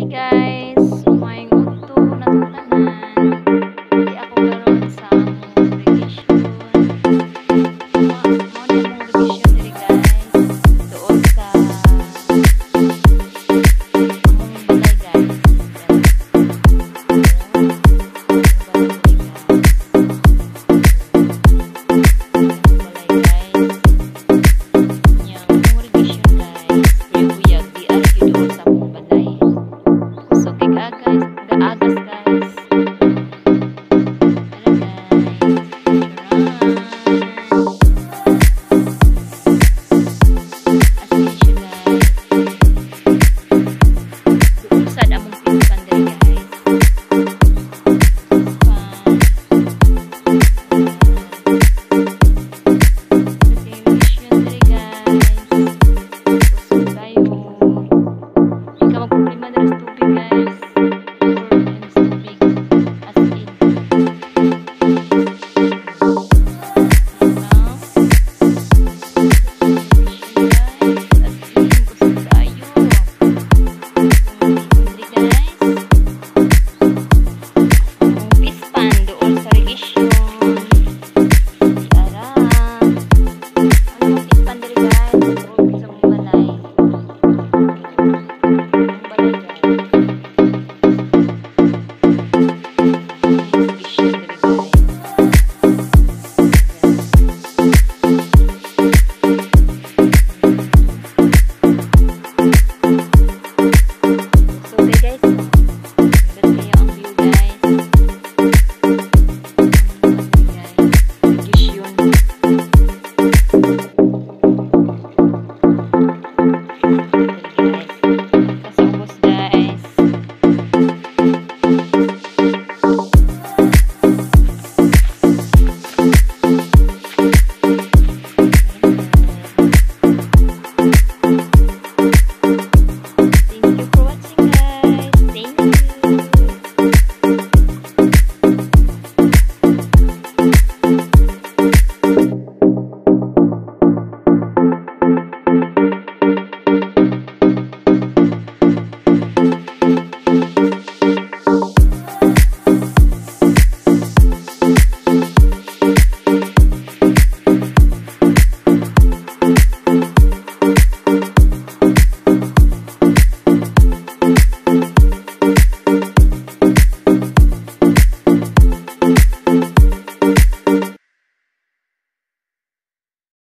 Guys, maayong udto natong tanan. Diri ako karon sa among irrigation. Mao ni among irrigation diri, guys. Duol sa among balay, guys. Among balay diri, guys. Among balay, guys. Nya among irrigation, guys, buyag di ari gyud duol sa among balay. Kusog kay ka, guys.